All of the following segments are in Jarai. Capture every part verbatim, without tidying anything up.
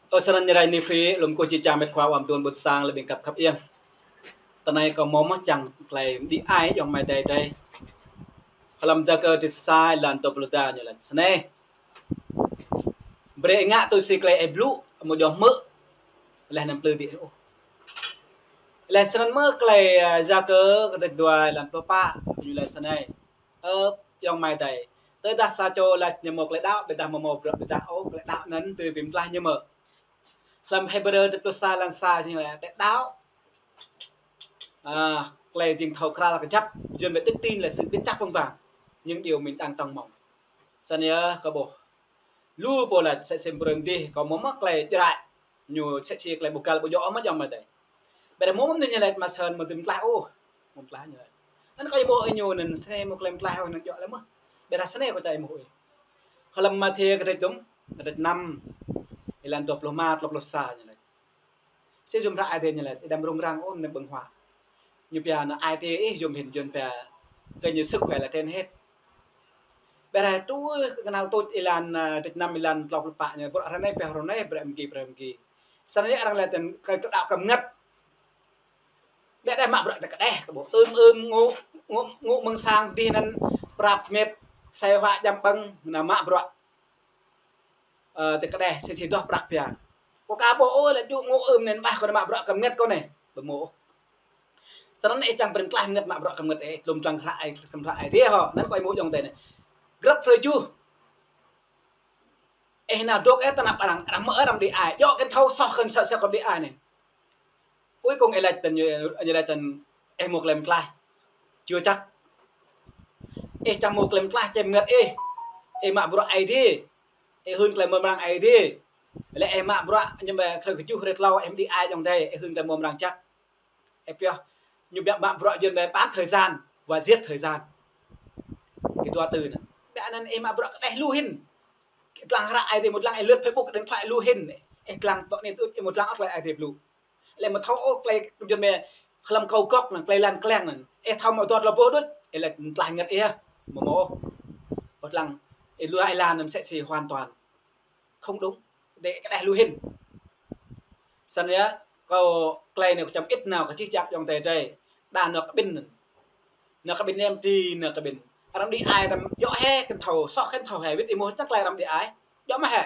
Ơ, snăn ñu rai Nephi, lŏm kơ či čang met khua wam tuan ƀuôn sang lĕ ƀing khăp khăp iăng. Tơ anai kâo mơ̆ mơ̆ čang klei đĭ ai ayŏng amai adơi drei. Hlăm Yakơ dêh sa êlan dua pluh dua ñu laĭ snei: Brei ngă tui si klei ih blŭ, amâo djŏ hmư̆, leh anăn mplư dih ôh. Leh snăn mơ̆ klei, ơ, Yakơ kdrêč dua êlan pluh pă ñu laĭ snei: Ơ ayŏng amai adơi, tơdah sa čô lač ñu mâo klei đăo, ƀiădah amâo mâo bruă ƀiădah ôh, klei đăo anăn dưi bi mtlaih ñu mơ̆? Hlăm Hêbrơ kdrêč pluh sa êlan sa ñu laĭ klei đăo, a, klei jing thâo kral kjăp, Yuăn lač đức tin là sự biết chắc vững vàng những điều mình đang trông mong. Snăn yơh kâo ƀuh. Lu pô lač msĕ si brơi mdih, kâo mơ̆ mơ̆ klei jrăi ñu msĕ si klei ƀu găl ƀu djŏ mơ̆ ayŏng amai adơi. Ƀiădah mơ̆ mơ̆ ñu lač mă sơ̆n amâo dưi mtlaih ôh. Amâo mtlaih ñu lač. Anăn kâo êmuh ih ñu anăn snei mâo klei mtlaih ôh anăn djŏ lĕ mơ̆. Ƀiădah snei kâo čang êmuh ih. Hlăm Mathiơ kdrêč dŭm, kdrêč năm, êlan dua pluh êma, dua pluh sa ñu lač. Sĭt yuôm hră Aê Diê ñu lač, ih đăm rŭng răng ôh mơnơ̆ng ƀơ̆ng huă. Ñu pia anăn ai tiê ih yuôm hĭn, Yuăn pia kơ ñu sức khỏe là trên hết. Ƀiădah tui kơ knhal tuč êlan, ơ, kdrêč năm êlan dua pluh pă ñu, bruă hră anei pia hră anei, bruă mgi, bruă mgi. Snăn arăng lač tăn klei đăo kơ mngăt. Ƀiădah mă bruă ti kđeh, kơ ƀuh ưm ưm ngŭ, ngŭ, ngŭ mơ̆ng sang dih anăn prăp mĕt, asei huă jăm ƀơ̆ng, nao mă bruă. Ơ, ti kđeh, sĭt sĭt dŏ prăk pia. Kâo ka ƀuh ôh, lač jŭ ngŭ ưm anăn ƀah kâo nao mă bruă kơ mngăt kâo anei. Ƀu mâo ôh. Snăn ih čang brơi mtlaih mngăt mă bruă kơ mngăt ih, tlŏm tlang hră ai, tlŏm hră Aê Diê hŏ. Anăn kâo êmuh ayŏng adơi anei. Grăp hrơi juh. Ih nao dôk ih tơnap arăng, arăng mơ̆ arăng đĭ ai. Djŏ kơ thâo soh kơ msĕ si kơ đĭ ai anei. Cuối cùng ih lač tăn, ih lač tăn ih mâo klei mtlaih. Chưa chắc. Ih čang mâo klei mtlaih či mngăt ih. Ih mă bruă Aê Diê. Ih hưn klei mrâo mrang Aê Diê. Lĕ ih mă bruă ñu ƀai hrơi kjuh hrơi tlâo ih đĭ ai ayŏng adơi, ih hưn klei mrâo mrang jăk. Ih pioh ñu ƀiă mă bruă Yuăn ƀai bán thời gian và giết thời gian. Kơ dua tư anăn. Ƀiă anăn ih mă bruă kđeh lu hĭn. Ih dlăng hră Aê Diê, mâo dlăng ih lướt Facebook, điện thoại lu hĭn. Ih dlăng tŏ anei tui ih mâo dlăng ôh klei Aê Diê blŭ. Lĕ amâo thâo ôh klei Yuăn mă hlăm kâo gŏk anăn, klei lăng kleng anăn. Ih thâo mă dua tlâo boh đôč, ih lač mtlaih mngăt ih. Mâo mâo ôh. Ƀuh dlăng, ih lu êlan anăn msĕ si hoàn toàn không đúng. Dê kđeh lu hĭn. Snăn yơh, kâo klei anei kâo čăm ĭt nao kơ čih čă ayŏng adơi drei. Đa nao kƀĭn anăn. Nao kƀĭn anei mơ̆ ti nao kƀĭn. Arăng đĭ ai tăm djŏ hĕ kơ thâo, soh kơ thâo hĕ, wĭt ih mâo tơl klei arăng đĭ ai. Djŏ mơ̆ hĕ?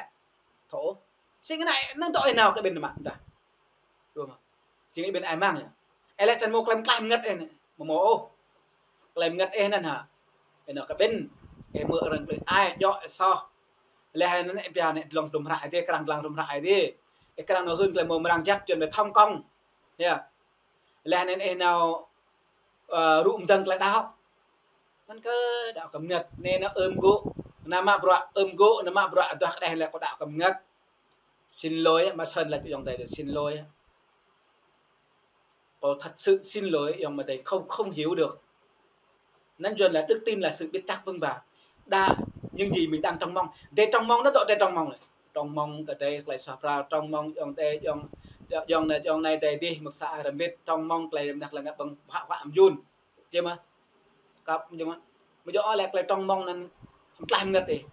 Thâo. Sĭt anăn, anăn dŏ ih nao kơ kƀĭn mă dah. Dua mă. Jing ih kƀĭn ai mang yơh. Ih lač čang mâo klei mtlaih mngăt ih anei. Mâo mâo ôh. Klei mngăt ih anăn hă. Ih nao kơ kƀĭn. Ih mơ̆ arăng klei ai djŏ ih soh. Leh anăn ih pia anei dlăng tlŏm hră Aê Diê, krăng dlăng tlŏm hră Aê Diê. Ih krăng nao hưn klei mrâo mrang jăk Yuăn ƀai thông công. Yơh. Leh anăn ih nao, ơ, rŭ mdơ̆ng klei đăo. Anăn kơ đăo kơ mngăt. Anei nao ưm gŭ. Nao mă bruă ưm gŭ, nao mă bruă duah kđeh lĕ kơ đăo kơ mngăt. Xin lỗi, mă sơ̆n lač ayŏng adơi, xin lỗi. Kâo thật sự xin lỗi, ayŏng amai adơi không, không hiểu được. Anăn Yuăn lač đức tin là sự biết chắc vững vàng. Đa, những gì mình đang trông mong. Drei trông mong anăn dŏ drei trông mong anei. Trông mong kơ drei klei suaih pral, trông mong ayŏng adơi, ayŏng, ayŏng anei, ayŏng anei adơi dih, mơ̆ng sa ai rơmbit, trông mong klei mdah klei ngă ƀơ̆ng huă huă mjun. Djơ̆ mơ̆? Kăp djơ̆ mơ̆? Mơ̆ djŏ lĕ klei trông mong anăn mtlaih mngăt ih.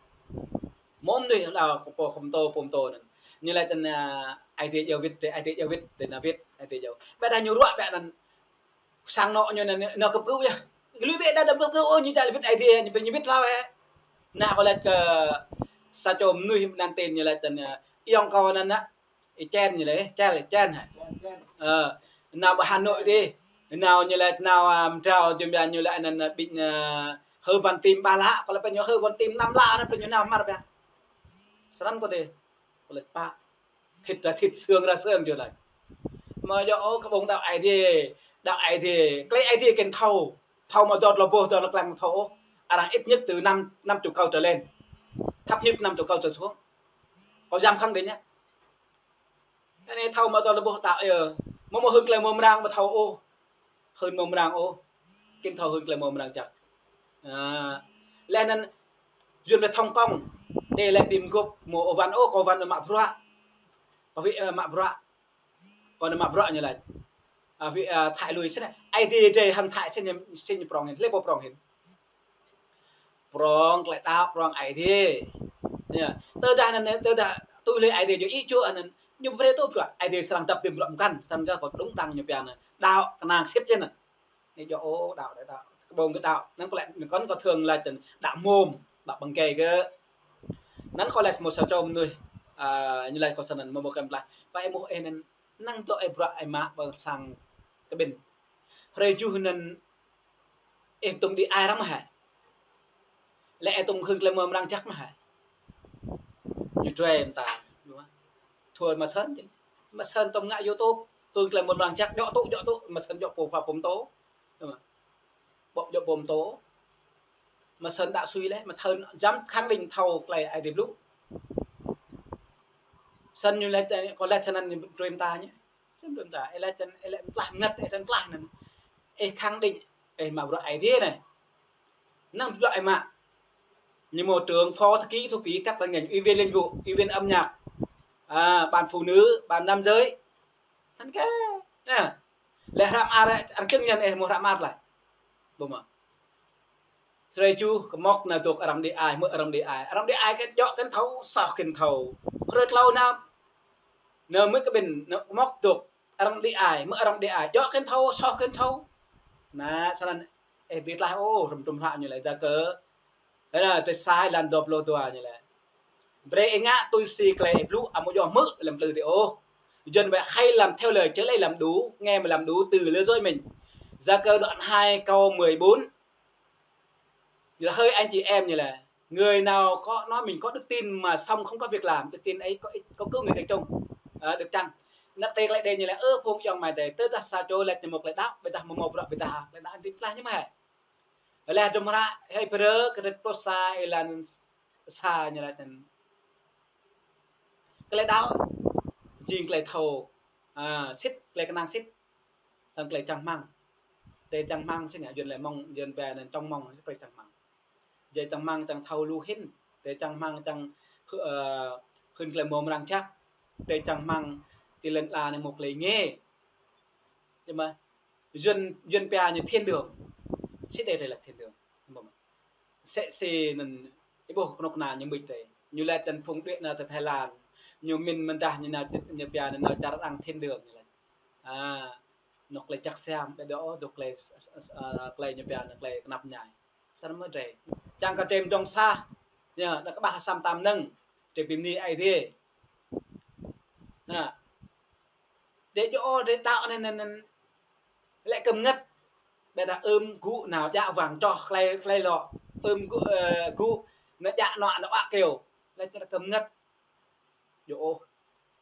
Mơ̆ mnuih đa kơ pô khŏm tô, pô mtô anăn. Ñu lač tăn, a, Aê Diê iâu wĭt, Aê Diê iâu wĭt, tơ nao wĭt, Aê Diê iâu. Ƀiădah ñu ruă ƀiă anăn. Sang anŏ ñu anăn, nao cấp cứu yơh. Lui ƀiă đa đăm cấp cứu ôh, ñu djă lĕ wĭt Aê Diê, ñu brơi ñu wĭt hlâo hĕ. Anăn kâo lač kơ sa čô mnuih anăn tin ñu lač tăn, a, ayŏng kâo anăn, a, Ih Chen ñu lač, Chen, Chen hă? Chen, Chen. Ơ, nao ƀơi Hà Nội dih. Nao ñu lač, nao, a, mdrao jum ya ñu lač anăn, a, ƀing, a, hơ văn tim ƀa lă, kơ lĕ pơ ñu hơ văn tim năm lă, anăn pơ ñu nao mă ƀiă. Snăn kơ dih. Kơ lĕ pă. Thịt ra thịt, xương ra xương ñu lač. Mơ̆ djŏ ôh kơ ƀơ̆ng đăo Aê Diê. Đăo Aê Diê. Klei Aê Diê kơ thâo. Thâo mă dŏ tlâo boh, dŏ tlâo klăng thâo ôh. Arăng ít nhất từ năm, năm chục câu trở lên. Thấp nhất năm chục câu trở xuống. Kâo djăm khăng dih ñu. Anei thâo mă dŏ tlâo boh đăo yơh. Mơ̆ mâo hưn klei mrâo mrang ƀu thâo ôh. Hưn mrâo mrang ôh. Kơ thâo hưn klei mrâo mrang jăk. A, leh anăn Yuăn lač thông công. Đe lĕ bi mguôp mâo ôh văn ôh, kâo văn mă bruă. Kâo wĭt, ơ, mă bruă. Kâo nao mă bruă ñu lač. A, wĭt, a, thâo lui snei. Aê Diê drei hăng thâo snei, snei prŏng hĭn. Lĕ pô prŏng hĭn. Prŏng klei đăo, prŏng Aê Diê. Yơh, tơdah anŭn, tơdah tui lĕ Ơi Adai yơh ih čuh anŭn, ñu brơi tŭ bruă, Ơi Adai srăng dăp tĭm bruă mơkăn, srăng kơ kâo đŭng đăng ñu pia anŭn. Đaŏ kơnang sĭt yơh anŭn. Ñu djơ̆ ôh, đaŏ đaŏ đaŏ. Kơ ƀơ̆ng kơ đaŏ. Anŭn kâo laĭ, anŭn kâo, kâo thơ̆ng laĭ tơ̆n đaŏ mơ̆m, đaŏ ƀăng kĕ kơ. Anŭn kâo laĭ mơ̆ sa čô mơnuih, a, ñu laĭ kâo sơnăn mơ̆ mơ̆ kơ mơ̆ laih. Wai ih ƀuh ih anŭn, năng dŏ ih bruă ih mă ƀơ̆ng sang kơ ƀing. Hrơi juh anŭn ih tŭm đĭ ai arăng mơ̆ hă? Lĕ ih tŭm hưn tơlơi mơ̆ mơrang jăk mơ̆ hă? Ñu tui mơta. Thua mă sơ̆n, mă sơ̆n tŭm ngă YouTube, hưn tơlơi mơ̆ mơrang jăk, djơ̆ tŭ, djơ̆ tŭ, mă sơ̆n djơ̆ pô pha pô mtô. Ƀơ̆ djơ̆ pô mtô. Mă sơ̆n đaŏ sui lĕ, mă thơ̆n jăm khăng đing thâo tơlơi Ơi Adai blŭ. Sơ̆n ñu laĭ, kâo laĭ sơnăn ñu tui mơta ñu. Sơ̆n tui mơta, ih laĭ tơ̆n, ih laĭ mơtlaih mơngăt, ih tơ̆n mơtlaih anŭn. Ih khăng đing, ih mă bruă Ơi Adai anai. Năng bruă ih mă. Ñu mơ̆ trưởng phó thư ký, thư ký các ban ngành, ủy viên liên vụ, ủy viên âm nhạc, à, ban phụ nữ, ban nam giới. Hăn kơ, nè. Lĕ hră mơar, arăng čơ̆ng ñăn ih mơ̆ hră mơar laih. Ƀu mă. Hrơi juh kơ mŏk nao dŏ arăng đĭ ai, mơ̆ arăng đĭ ai. Arăng đĭ ai kơ djơ̆ kơ thâo, soh kơ thâo. Hrơi tlâo nao, nao mơ̆ kơ ƀing, nao mŏk dŏ arăng đĭ ai, mơ̆ arăng đĭ ai. Djơ̆ kơ thâo, soh kơ thâo. Anŭn, sơnăn, ih đĭ tlaih ôh, rŭm tŭm hră ñu laĭ djơ̆ kơ. Hơnă, tơlơi sa ih lăn dua pluh dua ñu laĭ. Brơi ih ngă tui si tơlơi ih blŭ, amâo djơ̆ hmư̆ lăm plư dih ôh. Yuăn wĕ hãy làm theo lời, chớ lấy làm đủ, nghe mà làm đủ từ lứa dối mình. Gia Cơ đoạn hai câu mười bốn. Như là hơi anh chị em như là người nào có nói mình có đức tin mà xong không có việc làm, đức tin ấy có ích, có cứu người được chăng? À, được chăng? Năk đê tơlơi đe ñu laĭ, ơ phung ayŏng amai adơi, tơdah sa čô laĭ ñu mơ̆ tơlơi đaŏ, ƀiădah mơ̆ mơ̆ bruă ƀiădah, tơlơi đaŏ anŭn tĭm tlaih ñu mơ̆ hă? Laih drôm hră Hêbrơ kơdrêč pluh sa êlan sa ñu laĭ anŭn. Tơlơi đaŏ jing tơlơi thâo, a, sĭt, tơlơi kơnang sĭt, hăng tơlơi čang rơmang. Tơlơi čang rơmang sĭt ngă Yuăn laĭ mong, Yuăn pia anŭn čang mong, tơlơi čang rơmang. Tơlơi čang rơmang čang thâo lu hĭn, tơlơi čang rơmang čang, ơ, hưn tơlơi mơ̆ mơrang jăk, tơlơi čang rơmang ti lăn ala anai mơ̆ tơlơi ngê. Yơh mơ̆, Yuăn, Yuăn pia ñu thiên đường. Sĭt đe tơlơi laĭ thiên đường. Mơ̆ mơ̆. Sĕ sĕ anŭn, ih ƀuh kơnuk kơna ñu mưč tơi. Ñu laĭ tơ̆n phung đuaĭ nao tơ Thái Lan. Ñu mĭn mơ̆n dah ñu nao, ñu pia anŭn nao čar arăng thiên đường ñu laĭ. A, anŏ tơlơi jăk siam, ƀiădah ôh, dŏ tơlơi, a, tơlơi ñu pia anŭn tơlơi kơnăp ñai. Sơnăn mơ̆ drơi. Čang kơ drơi mơdrŏng sah. Yơh, đa kơƀah asăm tam năng. Drơi bi mơni Ơi Adai. Hă. Drơi djơ̆, drơi đaŏ anŭn, anŭn, anŭn. Lĕ kơ mơngăt. Ƀiădah ưm gŭ nao djă wang čoh tơlơi, tơlơi lŏ. Ưm gŭ, ơ, gŭ nao djă nŏ nao ăk kơyâo. Lĕ čang kơ mơngăt. Djơ̆ ôh.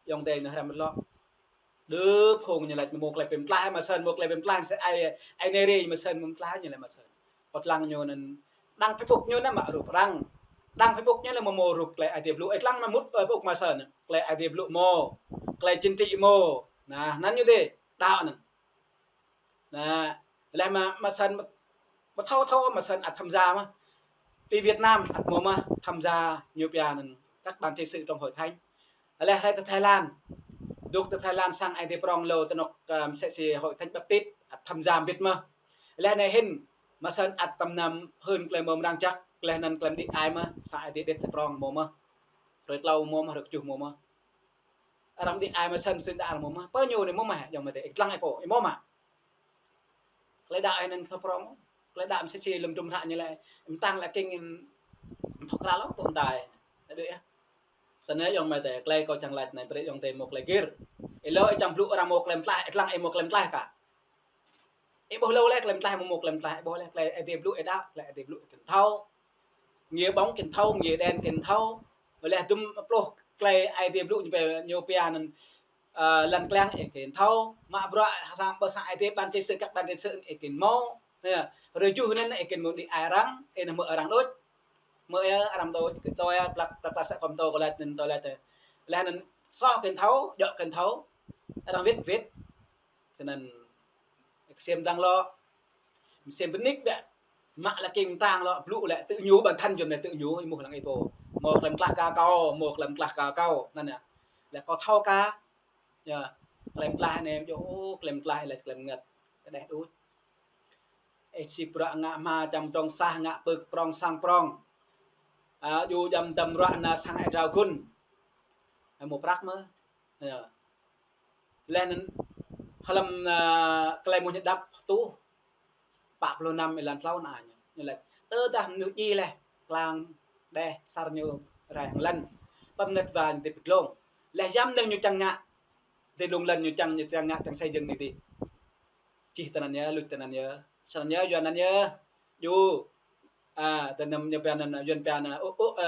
Ayŏng adơi nao hrăm lŏ. Đơ phung ñu laĭ mơ̆ tơlơi pơm tlaih mă sơ̆n, mơ̆ tơlơi pơm tlaih mă sơ̆n ai, ai nê rê mă sơ̆n mơ̆ tlaih ñu laĭ mă sơ̆n. Kâo lăng ñu anŭn đăng Facebook ñu anŭn mă rup arăng. Đăng Facebook ñu anŭn mơ̆ mơ̆ rup tơlơi Ơi Adai blŭ. Ih lăng mă mŭt, ơ, Facebook mă sơ̆n. Tơlơi Ơi Adai blŭ mơ̆. Tơlơi chính trị mơ̆. Anŭn, anŭn ñu dih. Đaŏ anŭn. Anŭn, laih mă, mă sơ̆n, mă thâo thâo mă sơ̆n ăt tham gia mơ̆. Ti Việt Nam ăt mơ̆ mă tham gia ñu pia anŭn các ban trị sự trong hội thánh. Laih rai tơ Thái Lan. Dŏ tơ Thái Lan sang Ơi Adai prong lu tơ anŏ, ơ, msĕ si hội thánh Baptist ăt tham gia mbĭt mơ̆. Laih anai hĭn mă sơ̆n ăt tơm năm hưn tơlơi mơ̆ mơrang jăk, laih anŭn tơlơi đĭ ai mơ̆, sang Ơi Adai đĕt tơ prong mơ̆ mơ̆. Hrơi tlâo mơ̆ mơ̆, hrơi kơjuh mơ̆ mơ̆. Arăng đĭ ai mă sơ̆n sĭt đa arăng mơ̆ mơ̆. Pơ ñu anai mơ̆ mơ̆, ayŏng amai adơi, ih lăng ih pô, ih mơ̆ mă. Tơlơi đaŏ anŭn thâo prong. Tơlơi đaŏ msĕ si lơ̆m drôm hră ñu laĭ, mơ̆ng tang laĭ king, mơ̆ thâo krăn lŏ, tŭ mơta. Đuaĭ yơh. Sơnăn ayŏng amai adơi, tơlơi kâo čang laĭ anai brơi ayŏng adơi mơ̆ tơlơi gir. Ih lŏ ih čang blŭ arăng mơ̆ tơlơi mơtlaih, ih lăng ih mơ̆ tơlơi mơtlaih kah. Ih ƀuh lu lĕ tơlơi mơtlaih mơ̆ mơ̆ tơlơi mơtlaih, ih ƀuh lĕ tơlơi Ơi Adai blŭ ih đaŏ, tơlơi Ơi Adai blŭ ih kin thâo. Ngiê bóng kin thâo, ngiê đèn kin thâo. Wơ̆t laih dŭm pluh tơlơi Ơi Adai blŭ ñu pia ñu pia anŭn, ơ, lăn kliăng ih kin thâo. Mă bruă sang ƀơi sang Ơi Adai ban trị sự, các ban trị sự ih kin hmâo. Yơh, hrơi juh anŭn ih kin mơ̆ đĭ ai arăng, ih nao hmư̆ arăng đôč. Hmư̆ yơh arăng đôč, kơ đôč yơh, plăk, plăk, plăk sĕ kơm tô kơ laĭ anŭn tô laĭ tơ. Laih anŭn soh kin thâo, djơ̆ kin thâo. Arăng wĭt, wĭt. Sơnăn ksiêm dăng lŏ. Ksiêm bơnik ƀiă. Mă lĕ king mơtang lŏ, blŭ lĕ tự nhủ bản thân yơh lĕ tự nhủ, ih mơ̆ lăng ih pô. Mơ̆ tơlơi mơtlaih kơ kâo, mơ̆ tơlơi mơtlaih kơ kâo. Anŭn yơh. Lĕ kâo thâo kah. Yơh. Tơlơi mơtlaih anai, yơh, ơ, tơlơi mơtlaih lĕ tơlơi mơngăt. Kơđeh đôč. Ih sĭ bruă ngă hma čăm prong sah, ngă pơ̆k prong sang prong. A, yua djăm tơm ruă anai sang ai drao gun. Ai mơ̆ prăk mơ̆. Yơh. Leh anŭn hlăm, a, tơlơi mơnuih ñu đăp tuh pă pluh năm êlan klâo anai ñu. Ñu laĭ, tơdah mơnuih djai leh, klang đeh asar ñu rai hăng lăn. Pơngăt wa ñu tĭp glông. Leh djăm anŭn ñu čang ngă. Tơ lông lăn ñu čang, ñu čang ngă, čang xây dựng anai tơ. Čih tơ anŭn yơh, luč tơ anŭn yơh. Snăn yơh, Yuan anŭn yơh. Yua. A, tơ anŭn ñu pia anŭn, Yuan pia anŭn, ơ, ơ, a,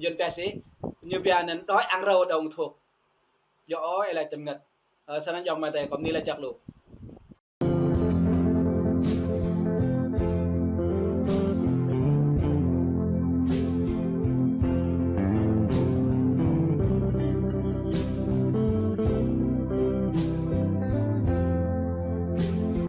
Yuan pia si. Ñu pia anŭn đói ăn rau đồng thuốc. Yơh, ơi, ơi laĭ tơm ngăt. Ơ, snăn yơh mơ̆ tơ, kâo mơ̆n laĭ čăk lu.